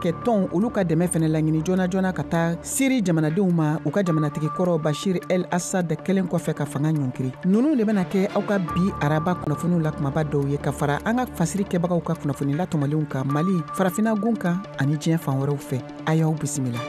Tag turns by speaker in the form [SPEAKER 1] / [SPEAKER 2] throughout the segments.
[SPEAKER 1] baɲumankɛ tɔnw olu ka dɛmɛ fɛnɛ laɲini joona joona ka taa Siri jamanadenw ma, u ka jamanatigi kɔrɔ Bashir El Assad kɛlen kɔfɛ ka fanga ɲɔnkiri. Ninnu de bɛna kɛ aw ka bi araba kunnafoniw la kumaba dɔw ye, ka fara an ka fasiri kɛbagaw ka kunnafoni latɔmɔlenw kan Mali, farafinna gun kan ani diɲɛ fan wɛrɛw fɛ. A y'aw bisimila.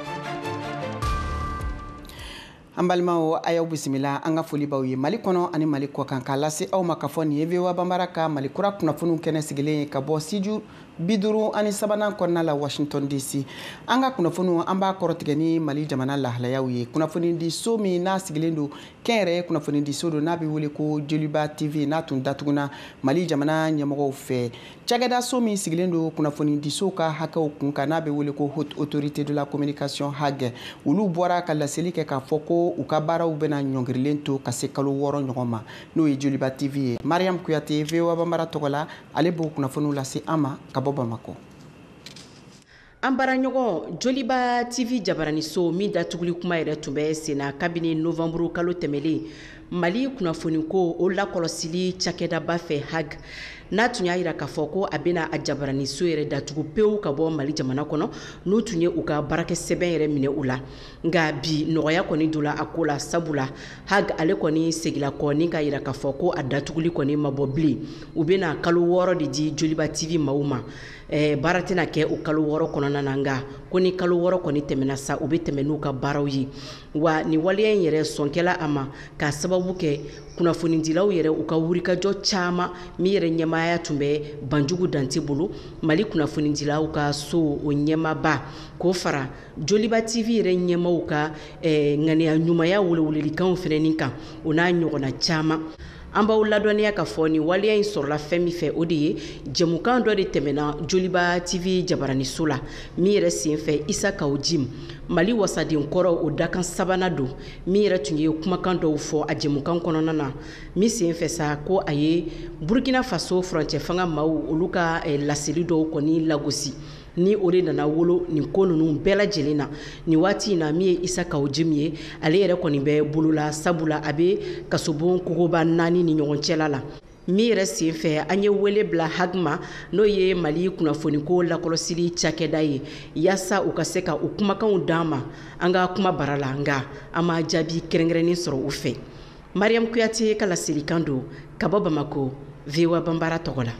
[SPEAKER 1] An balimaw, a y'aw bisimila. An ka foli b'aw ye Mali kɔnɔ ani Mali kɔ kan, k'a lase aw ma k'a fɔ nin ye VOA Banbara ka Mali kura kunnafoniw kɛnɛ sigilen ye ka bɔ studio 53nan kɔnɔna la, Washington DC. An ka kunnafoniw, an b'a kɔrɔtigɛ ni Mali jamana lahalayaw ye. Kunnafonidiso min n'a sigilen don kɛnyɛrɛye kunnafonidiso don, n'a bɛ wele ko Joliba TV, n'a tun datuguna Mali jamana ɲɛmɔgɔw fɛ. Cakɛdaso min sigilen don kunnafonidisow ka hakɛw kun kan, n'a bɛ wele ko Haute Autorité de la Communication, HAC, olu bɔra ka laseli kɛ k'a fɔ ko u ka baaraw bɛna ɲɔngirilen to ka se kalo 6 ɲɔgɔn ma, n'o ye Joliba TV ye. Mariam Kuyate, VOA Banbara tɔgɔ la, ale b'o kunnafoniw lase an ma ka bɔ Bamakɔ.
[SPEAKER 2] An baaraɲɔgɔn Joliba TV jabaraniso min datuguli kuma yɛrɛ tun bɛ senna kabini novanburu kalo tɛmɛlen, Mali kunnafoniko o lakɔlɔsili cakɛdaba fɛ, HAC, n'a tun y'a yira k'a fɔ ko a bɛna a jabaraniso yɛrɛ datugu pewu ka bɔ Mali jamana kɔnɔ, n'u tun ye u ka baarakɛ sɛbɛn yɛrɛ minɛ u la. Nka bi, nɔgɔya kɔni donna a ko la, sabula HAC ale kɔni segila kɔ ni k'a yira k'a fɔ ko a datuguli kɔni ma bɔ bilen. U bɛna kalo 6 de di Joliba TV maaw ma. Baara tɛna kɛ o kalo 6 kɔnɔna na, nka ko ni kalo 6 kɔni tɛmɛna sa, u bɛ tɛmɛ n'u ka baaraw ye. Wa nin waleya in yɛrɛ sɔnkɛla a ma k'a sababu kɛ kunnafonidilaw yɛrɛ u ka wulikajɔ caman min yɛrɛ ɲɛmaaya tun bɛ Banjugu Dante bolo, Mali kunnafonidilaw ka so o ɲɛmaaba, k'o fara Joliba TV yɛrɛ ɲɛmaw ka ŋaniya ɲumanya welewelelikanw fɛnɛni kan, o n'a ɲɔgɔnna caman. An b'aw ladɔnniya k'a fɔ nin waleya in sɔrɔla fɛn min fɛ, o de ye jɛmukan dɔ de tɛmɛna Joliba TV jabaraniso la, min yɛrɛ senfɛ Isa Kaw Jim, Mali wasaden kɔrɔ, o dakan sabanan don, min yɛrɛ tun ye kumakan dɔw fɔ a jɛmukan kɔnɔna na, min senfɛ sa ko a ye Burkina Faso furancɛ fanga maaw olu ka laseli dɔw kɔni lagosi, ni o de nana wolo nin ko ninnu bɛɛ lajɛlen na. Nin waati in na, min ye Isa Kaw Jim ye, ale yɛrɛ kɔni bɛ bolola, sabula a bɛ kasobon kogoba 4 ni ɲɔgɔn cɛla la. Min yɛrɛ senfɛ, an ye wele bila HAC ma, n'o ye Mali kunnafoniko lakɔlɔsili cakɛda ye, yaasa u ka se ka u kumakanw d'an ma an ka kuma bara la, nka an ma jaabi kɛrɛnkɛrɛnnen sɔrɔ u fɛ. Mariam Kuyate ka laselikan don ka bɔ Bamako, VOA Banbara tɔgɔ la.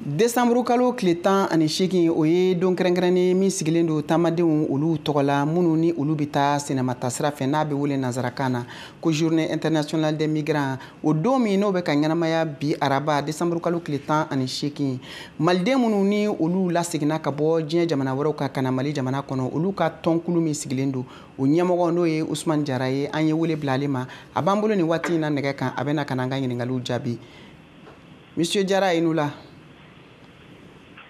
[SPEAKER 1] Desanburu kalo tile 18, o ye don kɛrɛnkɛrɛnnen min sigilen don taamadenw olu tɔgɔ la, minnu ni olu bɛ taa sinamata sira fɛ, n'a bɛ wele nanzarakan na ko Journée internationale des migrants. O don min n'o bɛ ka ɲɛnamaya bi araba desanburu kalo tile 18, maliden minnu ni olu laseginna ka bɔ diɲɛ jamana wɛrɛw kan ka na Mali jamana kɔnɔ, olu ka tɔnkulu min sigilen don, o ɲɛmɔgɔ, n'o ye Usumani Jara ye, an ye wele bila ale ma. A b'an bolo nin waati in na nɛgɛ kan, a bɛ na ka na an ka ɲininkaliw jaabi. Monsieur Jara, i ni wula.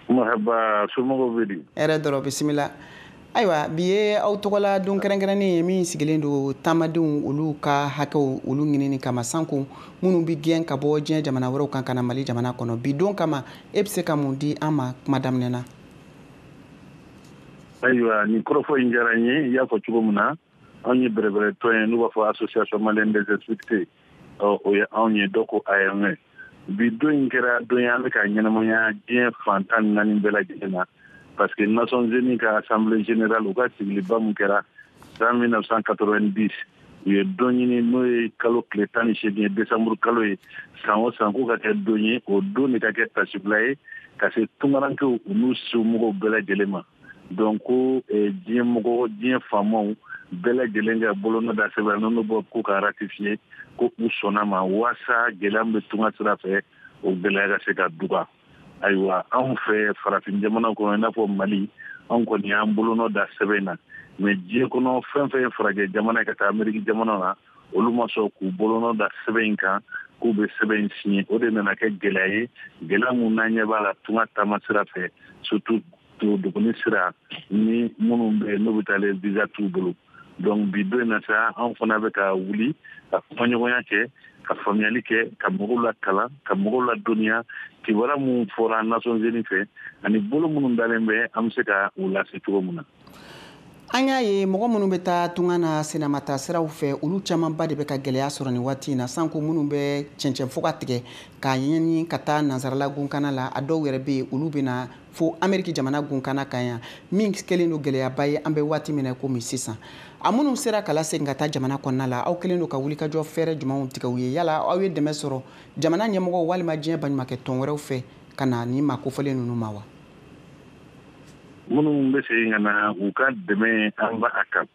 [SPEAKER 3] Marhaba, somɔgɔw bɛ di?
[SPEAKER 1] Hɛrɛ dɔrɔn, bisimila. Ayiwa, bi ye aw tɔgɔla don kɛrɛnkɛrɛnnen ye min sigilen don taamadenw olu ka hakɛw olu ɲinini kama, sanko minnu bɛ gɛn ka bɔ diɲɛ jamana wɛrɛw kan ka na Mali jamana kɔnɔ. Bi don kama, e bɛ se ka mun di an ma kuma daminɛ na?
[SPEAKER 3] Ayiwa, nin kɔrɔfɔ in diyara n ye. I y'a fɔ cogo min na, anw ye bɛrɛbɛrɛtɔn ye n'u b'a fɔ Association malienne des expulsés, o ye anw ye, dɔw ko AME. Bi don in kɛra don ye an bɛ ka ɲɛnamaya diɲɛ fan 14 bɛɛ lajɛlen na, parce que Nations Unies ka assemblée générale, u ka sigiliba mun kɛra san 1990, u ye don ɲini, n'o ye kalo tile 18 ye, décembre kalo ye, san o san k'o ka kɛ don ye, o don de ka kɛ tasibila ye ka se tunkarankew u n'u somɔgɔw bɛɛ lajɛlen ma. Donc ko diɲɛ mɔgɔ, diɲɛ faamaw bɛɛ lajɛlen ka bolonɔ da sɛbɛn n'o bɔ k'u ka ratifier ko u sɔnna ma, waasa gɛlɛya min bɛ tunga sira fɛ, o gɛlɛya ka se ka duga. Ayiwa, anw fɛ farafin jamana kɔnɔ, i n'a fɔ Mali, anw kɔni y'an bolonɔ da sɛbɛn na, mais diɲɛ kɔnɔ fɛn fɛn ye farajɛ jamana ye ka taa Ameriki jamana na, olu ma sɔn k'u bolonɔ da sɛbɛn in kan k'u bɛ sɛbɛn in signer. O de nana kɛ gɛlɛya ye, gɛlɛya mun n'an ɲɛ b'a la tunga taama sira fɛ, surtout duguni sira ni minnu bɛ yen n'u bɛ taalen visa t'u bolo. Donc bi don in na sa, anw fana bɛ ka wuli ka kumaɲɔgɔnya kɛ, ka faamuyali kɛ, ka mɔgɔw lakalan, ka mɔgɔw ladɔnniya kibaruya mun fɔra Nations Unies fɛ ani bolo minnu dalen bɛ, an bɛ se ka u lase cogo min na.
[SPEAKER 1] An y'a ye mɔgɔ minnu bɛ taa tunga na senamata siraw fɛ, olu camanba de bɛ ka gɛlɛya sɔrɔ nin waati in na, sanko minnu bɛ cɛncɛn fo ka tigɛ k'a ɲini ka taa nansarala gunkana la. A dɔw yɛrɛ bɛ yen, olu bɛ na fo Ameriki jamana gunkana kan yan, min kɛlen don gɛlɛyaba ye an bɛ waati min na komi sisan. A minnu sera ka lasegin ka taa jamana kɔnɔna la, aw kɛlen don ka wulikajɔ fɛɛrɛ jumɛnw tigɛ u ye? Yala aw ye dɛmɛ sɔrɔ jamana ɲɛmɔgɔw walima diɲɛ baɲumankɛ tɔn wɛrɛw fɛ ka na nin maa kofɔlen ninnu ma wa?
[SPEAKER 3] Minnu bɛ segin ka na, u ka dɛmɛ, an b'a kan,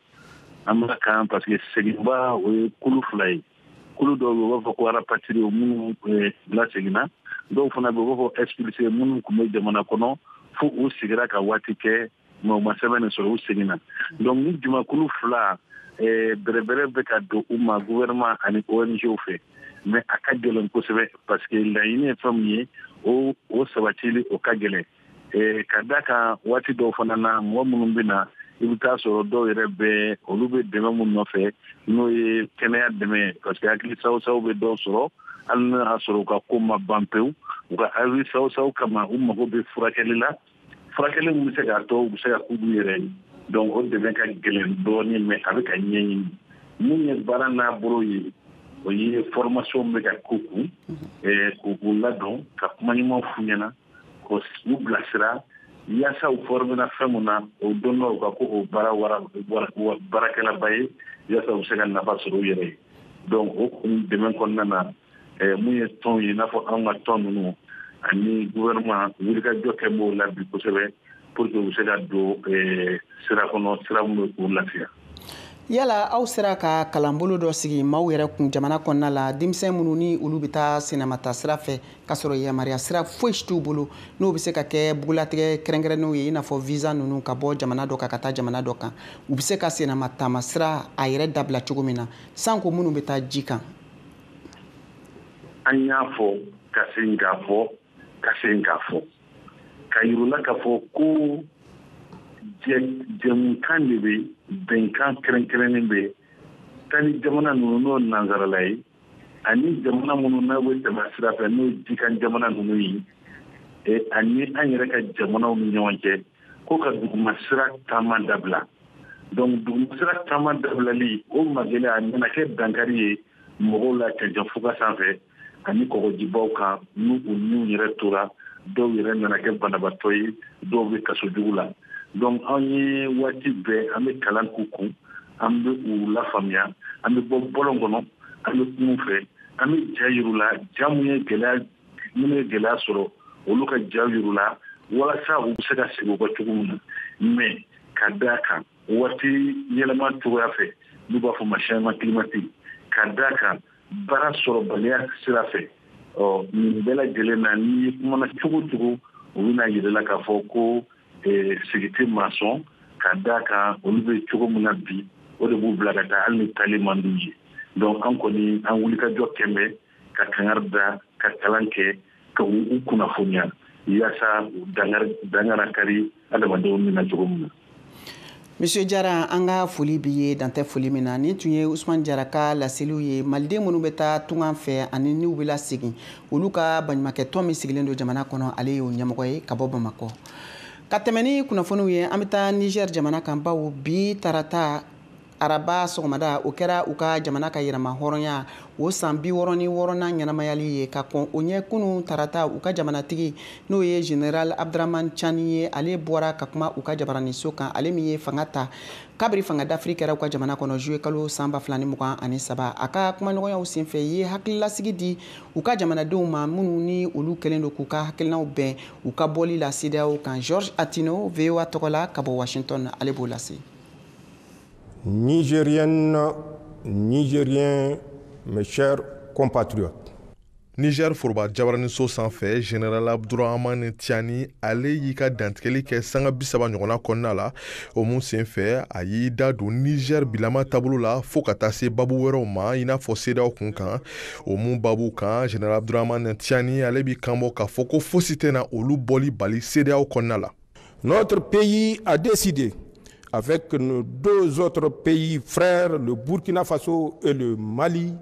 [SPEAKER 3] an b'a kan, parce que seginba o ye kulu fila ye. Kulu dɔw bɛ, u b'a fɔ ko rapatrié, minnu laseginna. Dɔw fana bɛ, u b'a fɔ expulsé, minnu tun bɛ jamana kɔnɔ fo u sigira ka waati kɛ, mais u ma sɛbɛn nin sɔrɔ, u seginna. Donc ni jumakulu fila, bɛrɛbɛrɛ bɛ ka don u ma gouvernement ani ONG fɛ, mais a ka gɛlɛn kosɛbɛ, parce que laɲini ye fɛn min ye, o sabatili o ka gɛlɛn, ka da kan waati dɔw fana na, mɔgɔ minnu bɛ na, i bɛ taa sɔrɔ dɔw yɛrɛ bɛ, olu bɛ dɛmɛ mun nɔfɛ, n'o ye kɛnɛya dɛmɛ, parce que hakili saw bɛ dɔw sɔrɔ, hali n'a y'a sɔrɔ u ka ko ma ban pewu. U ka hakili saw kama, u mago bɛ furakɛli la, furakɛli min bɛ se k'a to u bɛ se ka k'u yɛrɛ ye. Donc o dɛmɛ ka gɛlɛn dɔɔnin, mais a bɛ ka ɲɛɲini. Mun ye baara n'a bolo ye, o ye formation bɛ ka k'u kun, k'u ladɔn, ka kuma ɲuman f'u ɲɛna, k'u bilasira, yaasa u formera fɛn mun na, o don dɔ u ka ko o baara wara baarakɛlaba ye, yaasa u bɛ se ka nafa sɔrɔ u yɛrɛ ye. Donc o kun dɛmɛ kɔnɔna na, mun ye tɔn ye, i n'a fɔ anw ka tɔn ninnu ani gouvernement, wulikajɔ kɛ b'o la bi kosɛbɛ, pour que u bɛ se ka don sira kɔnɔ, sira min bɛ k'u lafiya.
[SPEAKER 1] Yala aw sera ka kalanbolo dɔ sigi maaw yɛrɛ kun jamana kɔnɔna la, denmisɛn minnu ni olu bɛ taa sinamata sira fɛ k'a sɔrɔ yamaruya sira foyi si t'u bolo, n'o bɛ se ka kɛ bugulatigɛ kɛrɛnkɛrɛnnenw ye, i n'a fɔ visa ninnu, ka bɔ jamana dɔ kan ka taa jamana dɔ kan, u bɛ se ka senama taama sira a yɛrɛ dabila cogo min na, sanko minnu bɛ taa ji kan?
[SPEAKER 3] An y'a fɔ ka segin k'a fɔ, ka segin k'a fɔ, ka yir'u la k'a fɔ ko jɛmukan de bɛ, bɛnkan kɛrɛnkɛrɛnnen bɛ tali jamana ninnu, n'o nansarala ye, ani jamana minnu n'a bɛ tɛmɛ sira fɛ, n'o ye jikan jamana ninnu ye, ani an yɛrɛ ka jamanaw ni ɲɔgɔn cɛ, ko ka duguma sira taama dabila. Donc duguma sira taama dabilali, o magɛlɛ a nana kɛ dankari ye mɔgɔw la cɛncɛn fuga sanfɛ ani kɔgɔjibaw kan, n'u u niw yɛrɛ tora, dɔw yɛrɛ nana kɛ banabaatɔ ye, dɔw bɛ kaso jugu la. Donc an ye waati bɛɛ, an bɛ kalan k'u kun, an bɛ u lafaamuya, an bɛ bɔ bɔlɔn kɔnɔ, an bɛ kuma u fɛ, an bɛ ja yir'u la, ja mun ye gɛlɛya, minnu ye gɛlɛya sɔrɔ, olu ka ja yir'u la, walasa u bɛ se ka segin u kɔ cogo min na. Mais ka d'a kan waati yɛlɛma cogoya fɛ, n'u b'a fɔ ma changement climatique, ka d'a kan baara sɔrɔbaliya sira fɛ, ɔ nin bɛɛ lajɛlen na, n'i ye kumana cogo o cogo, u bɛna yir'i la k'a fɔ ko sigi tɛ maa sɔn, ka d'a kan olu bɛ cogo min na bi, o de b'u bila ka taa, hali ni taali man d'u ye. Donc an kɔni, an wulikajɔ kɛn bɛ ka kangari da, ka kalan kɛ, ka u kunnafoniya, yaasa dangara kari adamadenw min na cogo min na.
[SPEAKER 1] Monsieur Jara, an ka foli b'i ye, dantɛ foli min na. Nin tun ye Usman Jara ka laseliw ye, maliden minnu bɛ taa tungan fɛ ani n'u bɛ lasegin, olu ka baɲumankɛ tɔn min sigilen don jamana kɔnɔ, ale y'o ɲɛmɔgɔ ye ka bɔ Bamakɔ. Ka tɛmɛ ni kunnafoniw ye, an bɛ taa Niger jamana kan, bawo bi tarata araba sɔgɔmada, o kɛra u ka jamana ka yɛrɛma hɔrɔnya o san 66nan ɲɛnamayali ye. Ka kɔn o ɲɛ, kunu tarata, u ka jamanatigi, n'o ye Général Abdramane Tiani ye, ale bɔra ka kuma u ka jabaraniso kan, ale min ye fanga ta kabiri fanga dafiri kɛra u ka jamana kɔnɔ juillet kalo san 2023. A ka kumaɲɔgɔnyaw senfɛ, ye hakililasigi di u ka jamanadenw ma, minnu ni olu kɛlen don k'u ka hakilinaw bɛn u ka bɔli la CEDEAO kan. Georges Attino, VOA tɔgɔ la ka bɔ Washington, ale b'o lase.
[SPEAKER 4] Nigériennes, Nigériens, mes chers compatriotes.
[SPEAKER 5] Niger foroba jabaraniso sanfɛ, Général Abdurahamani Tiani, ale y'i ka dantigɛli kɛ sanga 30 ɲɔgɔnna kɔnɔna la. O mun senfɛ, a y'i da don Niger bilama taabolo la, fɔɔ ka taa se babu wɛrɛw ma, i n'a fɔ CEDEAO kun kan. O mun babu kan, Général Abdurahamani Tiani, ale b'i kanbɔ k'a fɔ ko fosi tɛna olu bɔli bali CEDEAO kɔnɔna la.
[SPEAKER 4] Notre pays a décidé, avec nos deux autres pays frères, le Burkina Faso et le Mali,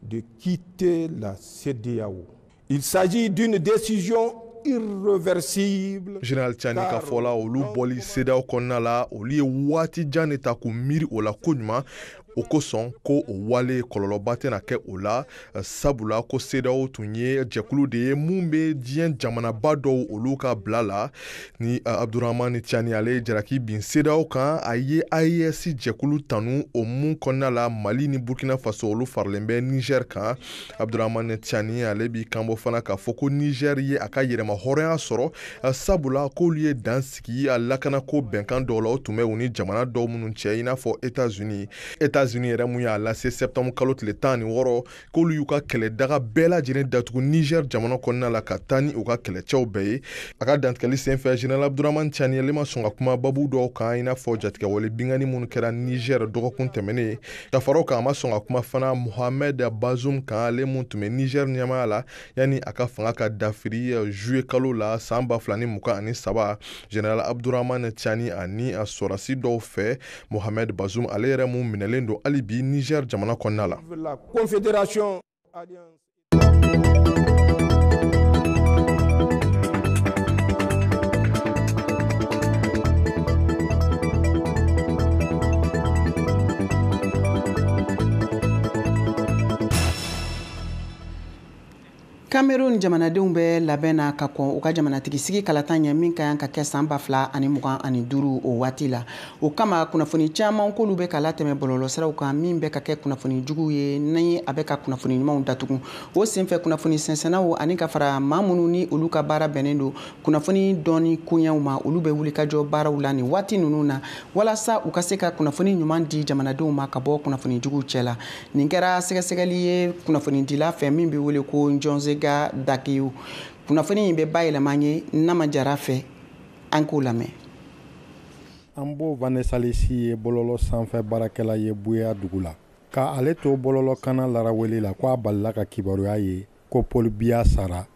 [SPEAKER 4] de quitter la CEDEAO. Il s'agit d'une décision irréversible.
[SPEAKER 5] Général Tiani ka fɔ la, olu bɔli CEDEAO kɔnɔna la, olu ye waati jan de ta k'u miiri o la koɲuman. O kosɔn ko o wale kɔlɔlɔba tɛna kɛ o la, sabula ko CEDEAO tun ye jɛkulu de ye mun bɛ diɲɛ jamanaba dɔw olu ka bila la. Ni Abdourahamane Tiani ale ye jalaki bin CEDEAO kan, a ye AES jɛkulu tanu o mun kɔnɔna la Mali ni Burkina Faso olu faralen bɛ Niger kan. Abdourahamane Tiani ale b'i kanbɔ fana k'a fɔ ko Niger ye a ka yɛrɛma hɔrɔnya sɔrɔ, sabula k'olu ye dan sigi a lakanako bɛnkan dɔw la o tun bɛ u ni jamana dɔw minnu cɛ, i n'a fɔ États-Unis. États-Unis yɛrɛ mun y'a lase septembre kalo tile 16 k'olu y'u ka kɛlɛdaga bɛɛ lajɛlen datugu Niger jamana kɔnɔna la ka taa ni u ka kɛlɛcɛw bɛɛ ye. A ka dantigɛli senfɛ, Général Abdourahamane Tiani ale ma sɔn ka kuma babu dɔw kan, i n'a fɔ jatigɛwale binkanni minnu kɛra Niger dɔgɔkun tɛmɛnen. Ka fara o kan, a ma sɔn ka kuma fana Mohamed Bazoum kan, ale mun tun bɛ Niger ɲɛmaaya la yanni a ka fanga ka dafiri juillet kalo la san 2023. Général Abdourahamane Tiani ani a sɔrɔdasi dɔw fɛ, Mohamed Bazoum ale yɛrɛ mun minɛlen don hali bi Niger jamana kɔnɔna la.
[SPEAKER 4] La Confédération
[SPEAKER 1] Cameroun jamanadenw bɛ labɛn na ka kɔn u ka jamanatigisigi kalata ɲɛ min ka kan ka kɛ san 2025 o waati la. O kama kunnafoni caman k'olu bɛ ka latɛmɛ bɔlɔlɔsiraw kan min bɛ ka kɛ kunnafoni juguw ye ni a bɛ ka kunnafoni ɲumanw datugu. O senfɛ kunnafoni sɛnsɛnnaw ani ka fara maa minnu ni olu ka baara bɛnnen don kunnafoni dɔnni koɲɛw ma, olu bɛ wulikajɔ baaraw la nin waati ninnu na walasa u ka se ka kunnafoni ɲuman di jamanadenw ma ka bɔ kunnafoni juguw cɛ la. Nin kɛra sɛgɛsɛgɛli ye kunnafonidila fɛ min bɛ wele ko Njɔnze Dakiyu. Kunnafoni in bɛ bayɛlɛma an ye Nama Jara fɛ, an k'o lamɛn.
[SPEAKER 6] An b'o Vanessa Lesi ye bɔlɔlɔ sanfɛ baarakɛla ye Buya dugu la. Ka ale to bɔlɔlɔ kana laraweli la ko a balila ka kibaruya ye ko Paul Biya sara,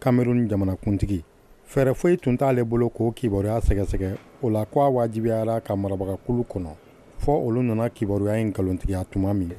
[SPEAKER 6] Cameroun jamanakuntigi. Fɛɛrɛ foyi tun t'ale bolo k'o kibaruya sɛgɛsɛgɛ, o la ko a wajibiyara ka marabagakulu kɔnɔ fɔ olu nana kibaruya in nkalontigiya tuma min,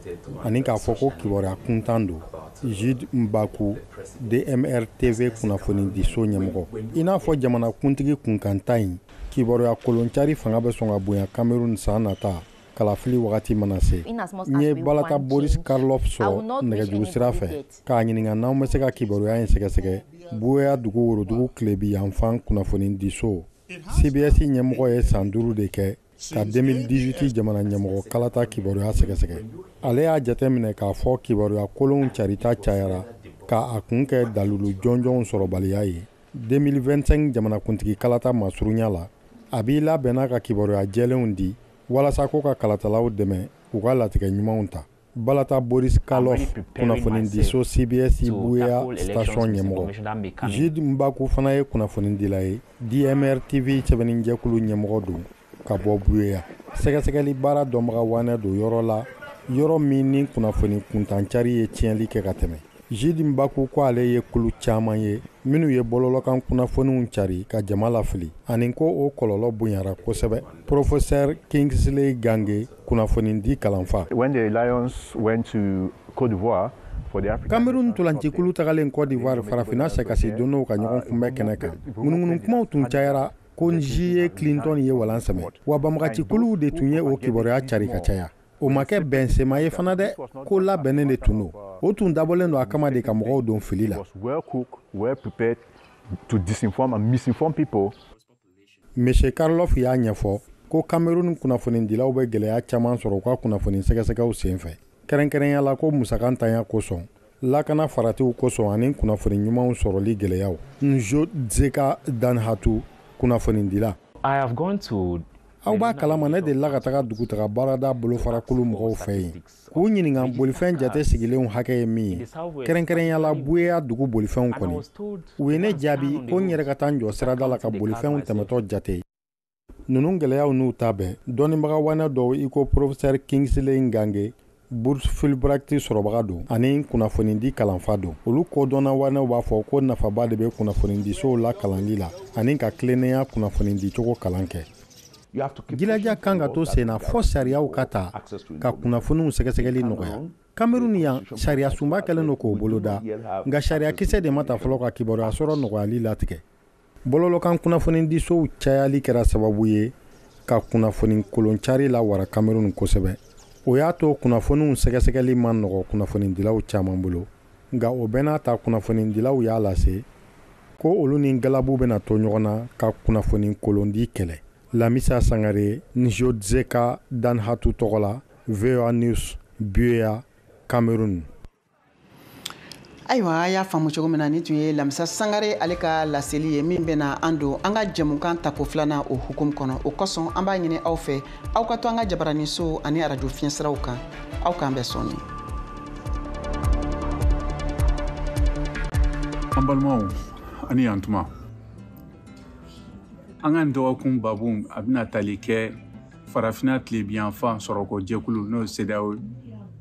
[SPEAKER 6] ani k'a fɔ ko kibaruya kuntan don. Jude Mbaku, DMR-TV kunnafonidiso ɲɛmɔgɔ. I n'a fɔ jamanakuntigi kunkanta in, kibaruya koloncari fanga bɛ sɔn ka bonya Cameroun san nata kalafili wagati mana se. N ye Balata Boris Karloff sɔrɔ nɛgɛjuru sira fɛ k'a ɲininka n'anw bɛ se ka kibaruya in sɛgɛsɛgɛ. Buya dugu worodugu tilebi yanfan kunnafonidiso CBS ɲɛmɔgɔ ye san 5 de kɛ ka 2018 jamana ɲɛmɔgɔ kalata kibaruya sɛgɛsɛgɛ. Ale y'a jateminɛ k'a fɔ kibaruya kolonw carita cayara k'a kun kɛ dalilu jɔnjɔnw sɔrɔbaliya ye. 2025 jamanakuntigi kalata masurunya la, a b'i labɛnna ka kibaruya jɛlenw di walasa ko ka kalatalaw dɛmɛ u ka latigɛ ɲumanw ta. Balata Boris Karloff, kunnafonidiso CBS Buya station ɲɛmɔgɔ. Jude Mbaku fana ye kunnafonidila ye, DMR TV sɛbɛnnijɛkulu ɲɛmɔgɔ don ka bɔ Buya. Sɛgɛsɛgɛli baara dɔnbaga wanɛ don yɔrɔ la, yɔrɔ min ni kunnafoni kuntancari ye tiɲɛli kɛ ka tɛmɛ. Jude Mbaku ko ale ye kulu caman ye minnu ye bɔlɔlɔkan kunnafoniw cari ka jama lafili, ani ko o kɔlɔlɔ bonyara kosɛbɛ. Professeur Kingsley Gange, kunnafonidi kalanfa.
[SPEAKER 7] When the Lions went to Côte d'Ivoire,
[SPEAKER 6] Cameroun ntolancikulu tagalen Côte d'Ivoire farafinna sɛkasi donnaw ka ɲɔgɔn kunbɛn kɛnɛ kan, ŋunuŋunu kumaw tun cayara ko Njiye Clinton ye walan sɛmɛ, wa banbagacikuluw de tun ye o kibaruya cari ka caya. O ma kɛ bɛnsema ye fana dɛ, ko labɛnnen de tun don. O tun dabɔlen don a kama de ka mɔgɔw don fili la. Monsieur Karloff y'a ɲɛfɔ ko Cameroun kunnafonidilaw bɛ gɛlɛya caman sɔrɔ u ka kunnafoni sɛgɛsɛgɛw senfɛ, kɛrɛnkɛrɛnya la ko musaka ntanya kosɔn, lakana faratiw kosɔn ani kunnafoni ɲumanw sɔrɔli gɛlɛyaw. Njo Zeka Danhatu, kunnafonidila. Aw b'a kalama ne delila ka taga dugutaga baarada bolofarakulu mɔgɔw fɛ yen k'u ɲininka bolifɛn jate sigilenw hakɛ ye min ye, kɛrɛnkɛrɛnya la Buya dugu bolifɛnw kɔni. U ye ne jaabi ko n yɛrɛ ka taa n jɔ sirada la ka bolifɛnw tɛmɛtɔ jate. Ninnu gɛlɛyaw n'u ta bɛɛ, dɔnnibaga wanɛ dɔw i ko professeur Kingsley Ngange, bourse Fulbright sɔrɔbaga don ani kunnafonidi kalanfa don. Olu kodɔnna wanɛw b'a fɔ ko nafaba de bɛ kunnafonidisow la kalanli la ani ka tilennenya kunnafonidicogo kalan kɛ. Jilaja kan ka to senna fɔ sariyaw ka ta ka kunnafoniw sɛgɛsɛgɛli nɔgɔya. Cameroun yan, sariya sunba kɛlen don k'o boloda, nka sariyakisɛ de ma ta fɔlɔ ka kibaruya sɔrɔ nɔgɔyali latigɛ. Bɔlɔlɔkan kunnafonidisow cayali kɛra sababu ye ka kunnafoni koloncari lawara Cameroun kosɛbɛ. O y'a to kunnafoniw sɛgɛsɛgɛli man nɔgɔ kunnafonidilaw caman bolo, nka o bɛɛ n'a ta kunnafonidilaw y'a lase ko olu ni galabu bɛna to ɲɔgɔn na ka kunnafoni kolondi kɛlɛ. Lamisa Sangare, Njodzeka Danhatu tɔgɔ la, VOA News, Buea, Cameroun.
[SPEAKER 1] Ayiwa, a y'a faamu cogo min na, nin tun ye Lamisa Sangare ale ka laseli ye min bɛna an don an ka jɛmukan tako filanan o hukumu kɔnɔ. O kosɔn an b'a ɲini aw fɛ, aw ka to an ka jabaraniso ani arajo fiɲɛsiraw kan. Aw k'an bɛn sɔɔni.
[SPEAKER 8] An balimaw, ani yantuma. An ka dɔgɔkun babu a bɛna tali kɛ Farafinna tilebinyanfan sɔrɔko jɛkulu, n'o ye CEDEAO,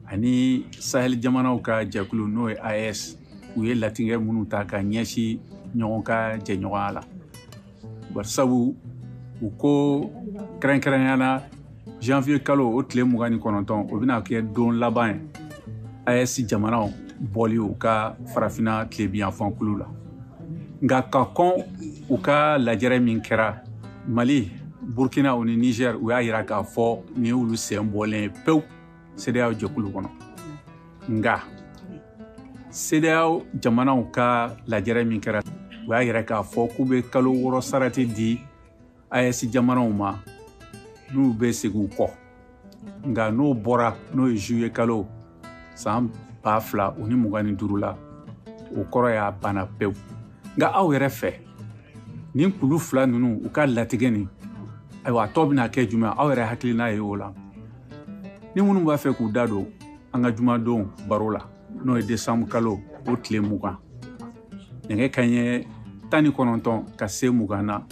[SPEAKER 8] ani Sahel jamanaw ka jɛkulu, n'o ye AES, u ye latigɛ minnu ta ka ɲɛsin ɲɔgɔn ka jɛɲɔgɔnya la. Barisabu u ko kɛrɛnkɛrɛnnenya la janvier kalo o tile 29, o bɛna kɛ don laban ye AES jamanaw bɔli u ka Farafinna tilebinyanfan kulu la. Nka ka kɔn u ka lajɛrɛ min kɛra Mali, Burkina o ni Niger, u y'a yira k'a fɔ nin y'olu sen bɔlen ye pewu CEDEAO jɛkulu kɔnɔ. Nka CEDEAO jamanaw ka lajɛrɛ min kɛra, u y'a yira k'a fɔ k'u bɛ kalo 6 sarati di AES jamanaw ma n'u bɛ segin u kɔ. Nka n'o bɔra, n'o ye juillet kalo san 2025 la, o kɔrɔ y'a banna pewu. Nka aw yɛrɛ fɛ, nin kulu fila ninnu u ka latigɛ nin, ayiwa, a tɔ bɛna kɛ jumɛn? Aw yɛrɛ hakilina ye o la. Ni minnu b'a fɛ k'u da don an ka jumadon baro la, n'o ye décembre kalo o tile 20, nɛgɛ kanɲɛ 19 ka se 20 na,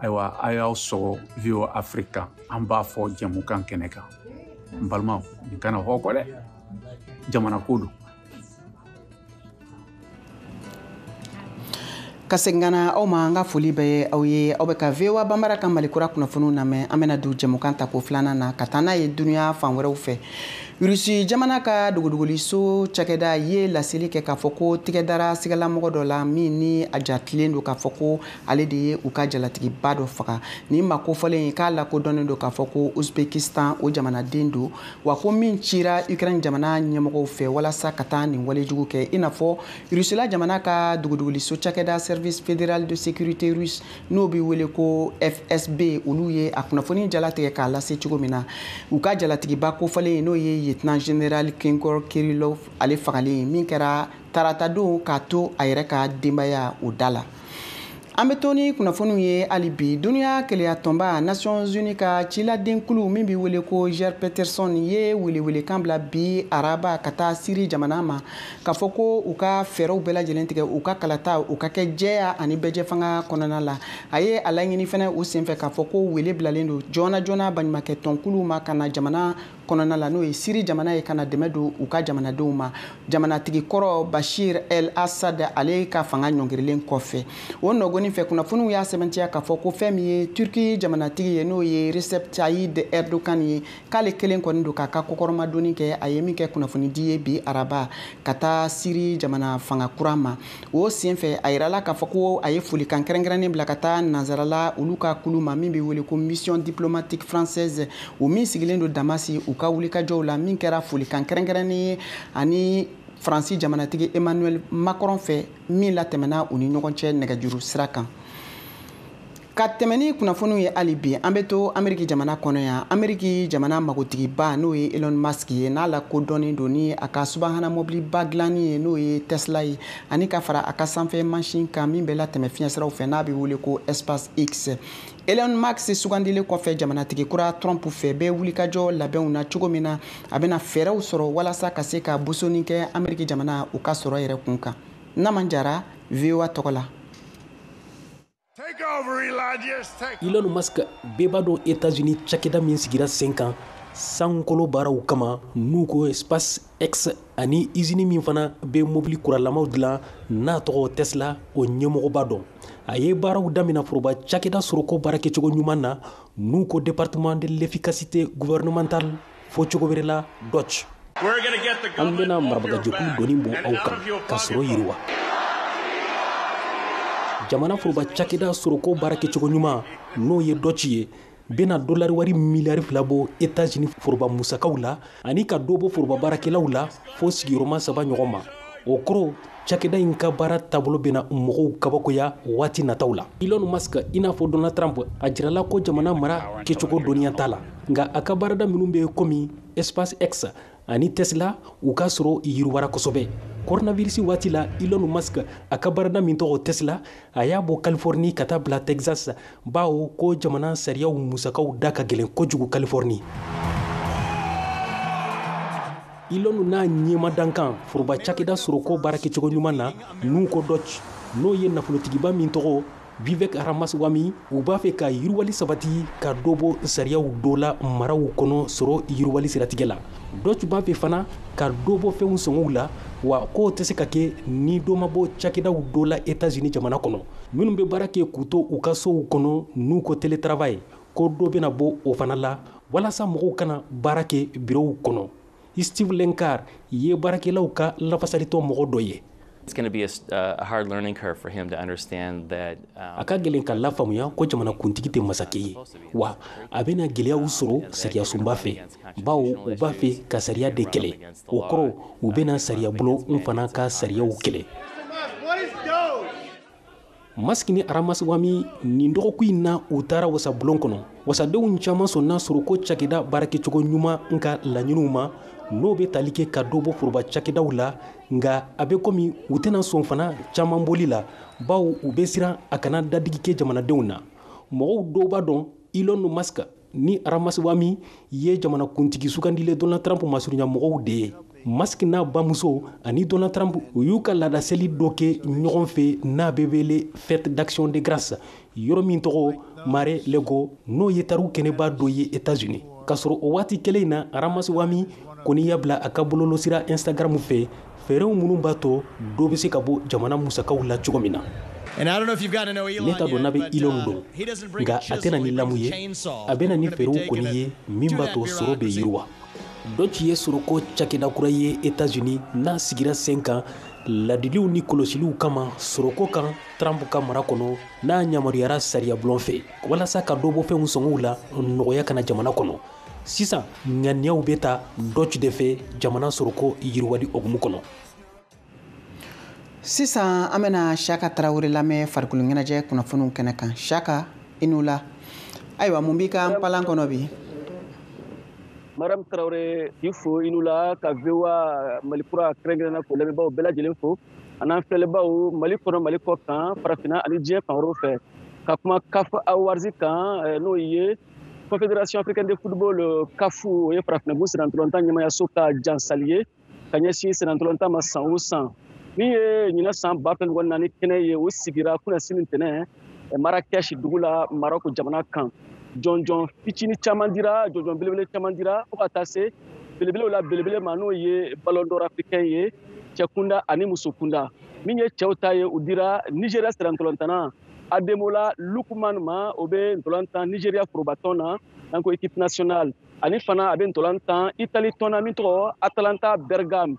[SPEAKER 8] ayiwa, a y'aw sɔgɔ VOA Afrique kan, an b'a fɔ jɛmukan kɛnɛ kan. N balimaw, nin kana hɔ kɔ dɛ, jamana ko don.
[SPEAKER 1] Ka segin ka na aw ma, an ka foli bɛ aw ye. Aw bɛ ka VOA Banbara ka Malikura kunnafoniw lamɛn. An bɛna don jɛmukan tako filanan na ka taa n'a ye dunuya fan wɛrɛw fɛ. Rusi jamana ka dogodogoliso cakɛda ye laseli kɛ k'a fɔ ko tigɛ dara sigalamɔgɔ dɔ la min ni a jatilen don k'a fɔ ko ale de ye u ka jalatigiba dɔ faga. Nin ma kofɔlen k'a lakodɔnnen don k'a fɔ ko Uzbekistan o jamanaden don, wa ko min cira Ukraine jamana ɲɛmɔgɔw fɛ walasa ka taa nin walejugu kɛ, i n'a fɔ Rusila jamana ka dogodogoliso cakɛda Service fédéral de sécurité russe, n'o bɛ wele ko FSB, olu ye a kunnafoni jalatigɛ k'a lase cogo min na. U ka jalatigiba kofɔlen, n'o ye lieutenant général Kinkor Kirilov, ale fagalen min kɛra tarata don k'a to a yɛrɛ ka denbaya o da la. An bɛ to ni kunnafoniw ye hali bi. Duniya keleya tɔnba Nations Unies ka ciladenkulu min bɛ wele ko Geir Peterson ye welewelekan bila bi araba ka taa Siri jamana ma k'a fɔ ko u ka fɛɛrɛw bɛɛ lajɛlen tigɛ u ka kalata u ka kɛ jɛya ani bɛɛjɛfanga kɔnɔna la. A ye a laɲini fɛnɛ o senfɛ k'a fɔ ko wele bilalen don joona joona baɲumankɛ tɔnkuluw ma ka na jamana kɔnɔna la, n'o ye Siri jamana ye, ka na dɛmɛ don u ka jamanadenw ma. Jamanatigi kɔrɔ Bashir El Assad ale ka fanga ɲɔngirilen kɔfɛ, o nɔgɔni fɛ kunnafoniw y'a sɛbɛntiya k'a fɔ ko fɛn min ye Turki jamanatigi ye, n'o ye Recep Tayyip Erdogan ye, k'ale kelen kɔni don k'a ka kɔkɔrɔmadonni kɛ. A ye min kɛ kunnafonidi ye bi araba ka taa Siri jamana fanga kura ma. O senfɛ a yirala k'a fɔ ko a ye folikan kɛrɛnkɛrɛnnen bila ka taa nansarala olu ka kulu ma min bɛ wele ko Mission diplomatique française, o min sigilen don Damasi, u ka wulikajɔw la min kɛra folikan kɛrɛnkɛrɛnnen ye ani Faransi jamanatigi Emmanuel Macron fɛ min latɛmɛna u ni ɲɔgɔn cɛ nɛgɛjuru sira kan. Ka tɛmɛ ni kunnafoniw ye hali bi, an bɛ to Ameriki jamana kɔnɔ yan. Ameriki jamana magotigiba, n'o ye Elon Musk ye, n'a lakodɔnnen don ni a ka subahana mɔbiliba dilanni ye, n'o ye Tesla ye, ani ka fara a ka sanfɛ mansin kan min bɛ latɛmɛ fiɲɛsiraw fɛ n'a bɛ wele ko SpaceX. Elon Musk sugandilen kɔfɛ jamanatigi kura Trump fɛ bɛ wulikajɔ labɛnw na cogo min na a bɛna fɛɛrɛw sɔrɔ walasa ka se ka bosoni kɛ Ameriki jamana u ka sɔrɔ yɛrɛ kun kan. Naman Jara, VOA tɔgɔ la.
[SPEAKER 9] Elon Musk bɛɛ b'a dɔn États-Unis cakɛda min sigira sen kan sankolo baaraw kama, n'u ko SpaceX, ani usine min fana bɛ mobili kuralamaw dilan n'a tɔgɔ Tesla, o ɲɛmɔgɔba dɔn. A ye baaraw daminɛ foroba cakɛda sɔrɔko baarakɛcogo ɲuman na, n'u ko département de l'efficacité gouvernementale, fɔ cogo wɛrɛ la DOGE. An bɛna marabagajɛkulu dɔɔni bɔ aw kan ka sɔrɔ yiriwa. Jamana foroba cakɛda sɔrɔko baarakɛcogo ɲuman, n'o ye DOGE ye, bɛna dolari wari miliyari 2 bɔ États-Unis foroba musakaw la ani ka dɔ bɔ foroba baarakɛlaw la fo sigiyɔrɔma 3 ɲɔgɔn ma. O kɔrɔ cakɛda in ka baara taabolo bɛna mɔgɔw kabakoya waati nataw la. Elon Musk i n'a fɔ Donald Trump a jirala ko jamana mara kɛcogo dɔnniya t'a la, nka a ka baarada minnu bɛ komi SpaceX ani Tesla u ka sɔrɔ yiriwara kosɛbɛ. Coronavirus waati la Elon Musk a ka baarada min tɔgɔ Tesla a y'a bɔ Californie ka taa bila Texas bawo ko jamana sariyaw musakaw da ka gɛlɛn kojugu Californie. Elon n'a ɲɛma dankan foroba cakɛda sɔrɔko baarakɛcogo ɲuman na n'u ko Doge n'o ye nafolotigiba min tɔgɔ Vivek Ramaswamy u b'a fɛ ka yiriwali sabati ka dɔ bɔ sariyaw dɔ la maraw kɔnɔ sɔrɔ yiriwali siratigɛ la. Doge b'a fɛ fana ka dɔ bɔ fɛnw sɔngɔw la, wa k'o tɛ se ka kɛ ni dɔ ma bɔ cakɛdaw dɔ la États-Unis jamana kɔnɔ minnu bɛ baara kɛ k'u to u ka sow kɔnɔ n'u ko télétravail ko dɔ bɛna bɔ o fana la walasa mɔgɔw kana baara kɛ birow kɔnɔ. Steve Lenkar ye baarakɛlaw ka lafasalitɔn mɔgɔ dɔ ye.
[SPEAKER 10] It's going to be a hard learning curve for him to understand that.
[SPEAKER 9] A ka gɛlɛn ka lafaamuya ko jamana kuntigi tɛ masakɛ ye, wa a bɛna gɛlɛyaw sɔrɔ sariyasunba fɛ bawo u b'a fɛ ka sariya de kɛlɛ. O kɔrɔ u bɛna sariyabulon fana ka sariyaw kɛlɛ. Musk ni Ramaswamy nin dɔgɔkun in na u taara wasabulon kɔnɔ. Wasadenw caman sɔnna sɔrɔko cakɛda baarakɛcogo ɲuman ka laɲiniw ma n'o bɛ tali kɛ ka dɔ bɔ foroba cakɛdaw la, nka a bɛ komi u tɛna sɔn fana caman bɔli la bawo u bɛ siran a kana dadigi kɛ jamanadenw na. Mɔgɔw dɔw b'a dɔn Elon Musk ni Ramaswamy ye jamanakuntigi sugandilen Donald Trump masurunya mɔgɔw de ye. Musk n'a bamuso ani Donald Trump u y'u ka laadaseli dɔ kɛ ɲɔgɔn fɛ n'a bɛ wele Fête d'action de grâce yɔrɔ min tɔgɔ Mar-a-Lago n'o ye tariw kɛnɛba dɔ ye États-Unis. K'a sɔrɔ o waati kelen in na Ramaswamy kɔni y'a bila a ka bɔlɔlɔsira Instagram fɛ fɛɛrɛw minnu b'a to dɔ bɛ se ka bɔ jamana musakaw la cogo min na. Ne t'a dɔn n'a bɛ Elon dɔn, nka a tɛna ni lamu ye, a bɛna ni fɛɛrɛw kɔni ye min b'a to sɔrɔ bɛ yiriwa. Doge ye sɔrɔko cakɛda kura ye États-Unis n'a sigira sen kan ladiliw ni kɔlɔsiliw kama sɔrɔko kan Trump ka mara kɔnɔ n'a yamaruyara sariyabulon fɛ walasa ka dɔ bɔ fɛnw sɔngɔw la nɔgɔya kana jamana kɔnɔ. Sisan ŋaniyaw bɛ ta Doge de fɛ jamana sɔrɔko yiriwali hokumu kɔnɔ.
[SPEAKER 1] Sisan an bɛna Siaka Tarawele lamɛn farikolo ɲɛnajɛ kunnafoniw kɛnɛ kan. Siaka, i n'u la. Ayiwa, mun b'i ka npalan kɔnɔ bi?
[SPEAKER 11] Mariam Traoré k'i fo i n'u la ka VOA Mali kura kɛrɛnkɛrɛnnenya k'o lamɛnbaaw bɛɛ lajɛlen fo an'an filɛlibaaw Mali kɔnɔ Mali kɔ kan farafinna ani diɲɛ fan wɛrɛw fɛ ka kuma CAF Awards kan n'o ye Confédération africaine de football CAF o ye farafinna gun sennantolatan ɲɛmayaso ka jansali ye ka ɲɛsin sennantolatan ma san o san. Min ye ɲinan san 2024 kɛnɛ ye o sigira kunasini ntɛnɛn Marrakech dugu la Maroc jamana kan. Jɔnjɔn fitinin caman dira, jɔnjɔn belebele caman dira fo ka taa se belebelew la belebele ma n'o ye Ballon d'Or africain ye cɛ kunda ani muso kunda. Min ye cɛw ta ye o dira Nigeria sennantolatan Ademola Lookman ma o bɛ ntolan Nigeria forobatɔn na n'an ko équipe nationale ani fana a bɛ ntolan tan Italie tɔn na min tɔgɔ Atalanta Bergame.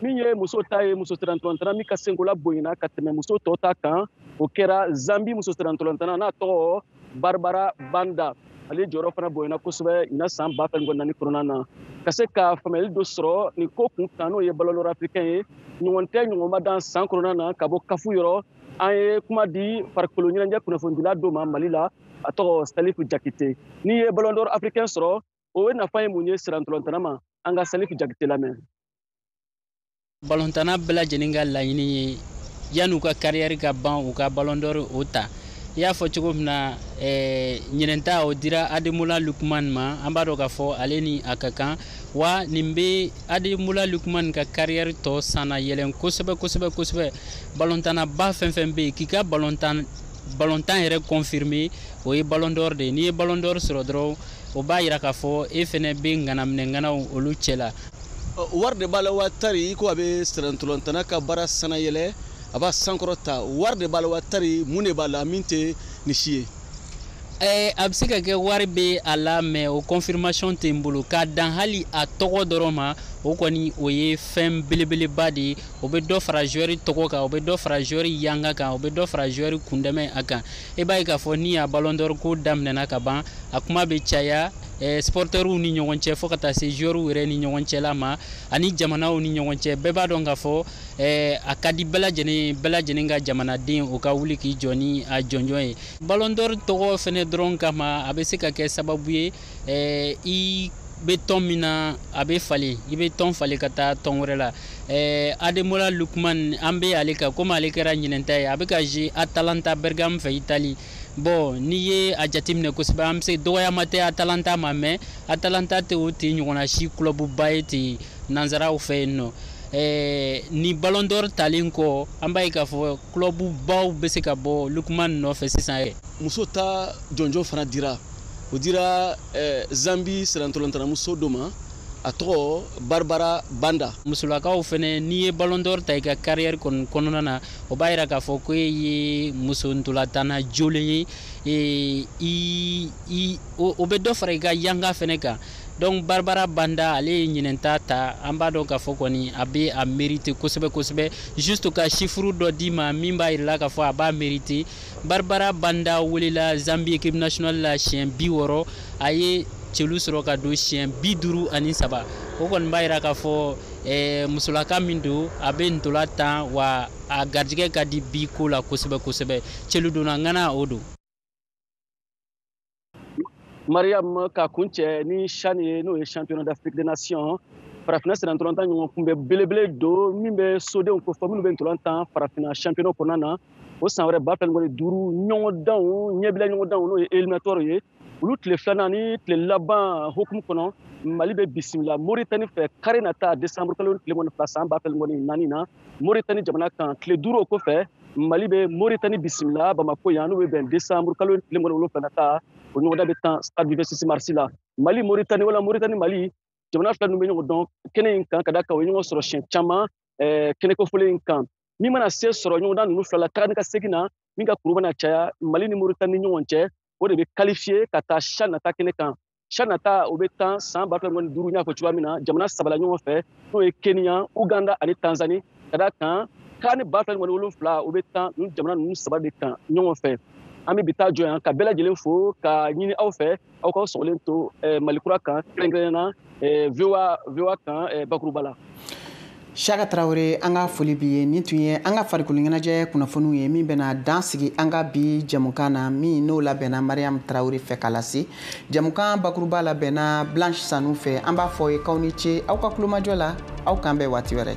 [SPEAKER 11] Min ye muso ta ye muso sennantolatan min ka senkola bonyana ka tɛmɛ muso tɔw ta kan o kɛra Zambie muso sennantolatan n'a tɔgɔ Barbara Banda ale jɔyɔrɔ fana bonyana kosɛbɛ ɲinan san 2024 kɔnɔna na. Ka se ka faamuyali dɔ sɔrɔ nin ko kun kan n'o ye Ballon d'Or africain ye ɲɔgɔn tɛ ɲɔgɔn ma dan san kɔnɔna na ka bɔ CAF yɔrɔ an ye kuma di farikolo ɲɛnajɛ kunnafonidila dɔ ma Mali la a tɔgɔ Salifu Jakite. N'i ye Ballon d'Or africain sɔrɔ o ye nafa ye mun ye sennantolatan ma an ka Salifu Jakite lamɛn.
[SPEAKER 12] Balontanna bɛɛ lajɛlen ka laɲini ye yan'u ka carrière ka ban u ka Ballon d'Or o ta. I y'a fɔ cogo min na ɲinɛnta o dira Ademola Lookman ma an b'a dɔn k'a fɔ ale ni a ka kan wa nin bɛ Ademola Lookman ka carrière tɔ sanna yɛlɛn kosɛbɛ kosɛbɛ kosɛbɛ. Balontanna ba fɛn fɛn bɛ yen k'i ka balontan yɛrɛ confirmer o ye Ballon d'Or de ye. N'i ye Ballon d'Or sɔrɔ dɔrɔn o b'a yira k'a fɔ e fɛnɛ bɛ ŋanaminɛ ŋanaw olu cɛ la.
[SPEAKER 13] Wari de b'a la wa tari ko a bɛ sennantolatan ka baara sanayɛlɛ a b'a sankɔrɔta wari de b'a la wa tari mun de b'a la min tɛ nin si ye.
[SPEAKER 12] A bɛ se ka kɛ wari bɛ a la, mais o confirmation tɛ n bolo. K'a dan hali a tɔgɔ dɔrɔn ma, o kɔni o ye fɛn belebeleba de ye. O bɛ dɔ fara joueur tɔgɔ kan, o bɛ dɔ fara joueur yanga kan, o bɛ dɔ fara joueur kundɛmɛ a kan. E b'a ye k'a fɔ ni a ballon d'or ko daminɛna ka ban, a kuma bɛ caya supporteriw ni ɲɔgɔn cɛ, fo ka taa se joueurs yɛrɛ ni ɲɔgɔn cɛla ma ani jamanaw ni ɲɔgɔn cɛ. Bɛɛ b'a dɔn k'a fɔ a ka di bɛɛ lajɛlen, bɛɛ lajɛlen ka jamanaden o ka wuli k'i jɔ ni a jɔnjɔn ye. Ballon d'or tɔgɔ fɛnɛ dɔrɔn kama, a bɛ se ka kɛ sababu ye i bɛ tɔn min na, a bɛ falen, i bɛ tɔn falen ka taa tɔn wɛrɛ la. Ademola Lookman, an bɛ ale kan, komi ale kɛra ɲinɛnta ye, a bɛ ka jouer Atalanta Bergame fɛ Italie. Bon, n'i ye a jateminɛ kosɛbɛ, an bɛ se dɔgɔyama tɛ Atalanta ma, mais Atalanta tɛ o ten ɲɔgɔnna si club ba ye ten nanzaraw fɛ yen nɔ. Ni ballon d'or talen kɔ, an b'a ye k'a fɔ club baw bɛ se ka bɔ Lookman nɔfɛ sisan yɛrɛ.
[SPEAKER 13] Muso ta jɔnjɔn fana dira, o dira Zambi sirantolantanamuso dɔ ma, a tɔgɔ Barbara Banda.
[SPEAKER 12] Musolakaw fɛnɛ, n'i ye ballon d'or ta i ka carrière kɔni kɔnɔna na, o b'a yira k'a fɔ ko e ye muso ntolatana jolen ye, i o bɛ dɔ fara i ka yanga fɛnɛ kan. Donc Barbara Banda, ale ye ɲinɛnta ta, an b'a dɔn k'a fɔ kɔni a bɛ a mérité kosɛbɛ kosɛbɛ. Juste ka chiffre dɔ d'i ma min b'a yira k'a fɔ a b'a mérité: Barbara Banda welela Zambie équipe nationale la siɲɛ 60, a ye celu sɔrɔ ka don siɲɛ 53. O kɔni b'a yira k'a fɔ musolaka min don, a bɛ ntola tan wa, a garijɛgɛ ka di bi ko la kosɛbɛ kosɛbɛ. Celu donna ŋana o don.
[SPEAKER 11] Mariam, ka kuncɛ ni CHAN ye, n'o ye Championnat d'Afrique des Nations, farafinna senna ntolantan ɲɔgɔn kunbɛ belebele don min bɛ sodenw ko fɔ minnu bɛ ntolan tan farafinna championnat kɔnɔna na. O san wɛrɛ 2025 ɲɔgɔndanw, ɲɛbila ɲɔgɔndanw, n'o ye éliminatoire ye, olu tile filanan ni tile laban hokumu kɔnɔ, Mali bɛ bisimila Moritani fɛ kari nata, décembre kalo tile 22 san 2024 na, Moritani jamana kan. Tile 5 o kɔfɛ, Mali bɛ Moritani bisimila Bamako yan, n'o bɛ bɛn décembre kalo tile 27 nata. O ɲɔgɔndan bɛ tan stade du 26 mars la. Mali Moritani wala Moritani Mali, jamana fila ninnu bɛ ɲɔgɔn dɔn kɛnɛ in kan, ka da kan o ye ɲɔgɔn sɔrɔ siɲɛ caman kɛnɛ kofɔlen in kan. Min mana se sɔrɔ ɲɔgɔndan ninnu fila la, taga ni ka segin na, min ka kuru bɛna caya Mali ni Moritani ni ɲɔgɔn cɛ, o de bɛ qualifier ka taa CHAN nata kɛnɛ kan. CHAN nata, o bɛ tan san 2025, n y'a fɔ cogoya min na, jamana saba la ɲɔgɔn fɛ, n'o ye Kenya, Uganda ani Tanzanie. Ka da kan CAN 2027, o bɛ tan ninnu jamana ninnu saba de kan ɲɔgɔn fɛ. An bɛ bi taa jɔ yan ka bɛɛ lajɛlen fo, ka ɲini aw fɛ aw k'aw sɔgɔlen to Mali kura kan, kɛrɛnkɛrɛnnenya na VOA kan bakuruba la.
[SPEAKER 1] Siaka Traoré, an ka foli b'i ye. Nin tun ye an ka farikolo ɲɛnajɛ kunnafoniw ye min bɛna dan sigi an ka bi jɛmukan na, min n'o labɛnna Mariam Traoré fɛ k'a lase. Jɛmukan bakuruba labɛnna Blanche Sanu fɛ. An b'a fɔ ye k'aw ni ce aw ka kulomajɔ la, aw k'an bɛn waati wɛrɛ.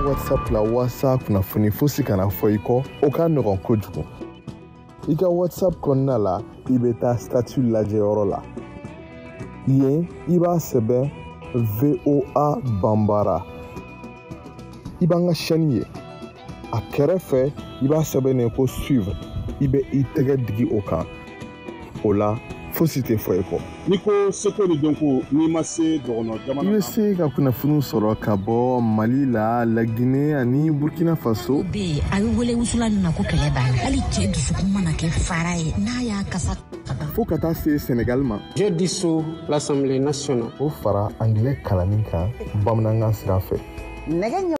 [SPEAKER 5] WhatsApp la waasa kunnafoni fosi kana fɔ i kɔ, o ka nɔgɔn kojugu. I ka WhatsApp kɔnɔna la, i bɛ taa statut lajɛyɔrɔ la. Yen, i b'a sɛbɛn VOA Banbara, i b'an ka chaîne ye. A kɛrɛfɛ, i b'a sɛbɛn ko suivre, i bɛ i tɛgɛ digi o kan. O la, fosi tɛ fɔ i kɔ.
[SPEAKER 4] N'i ko seko ni dɔnko, n'i ma se dɔgɔnɔ jamana
[SPEAKER 5] I bɛ se ka kunnafoniw sɔrɔ ka bɔ Mali la, Laginɛ ani Burkina Faso.
[SPEAKER 14] Bɛ yen, a bɛ wele wusula min ma ko kɛlɛ banna, hali cɛ dusukun mana kɛ fara ye n'a y'a kasa.
[SPEAKER 5] Fo ka taa se Senegal ma.
[SPEAKER 15] Je dissous l'Assemblée nationale.
[SPEAKER 5] O fara angilɛ kalanni kan bamanankan sira fɛ.
[SPEAKER 1] Nɛgɛ.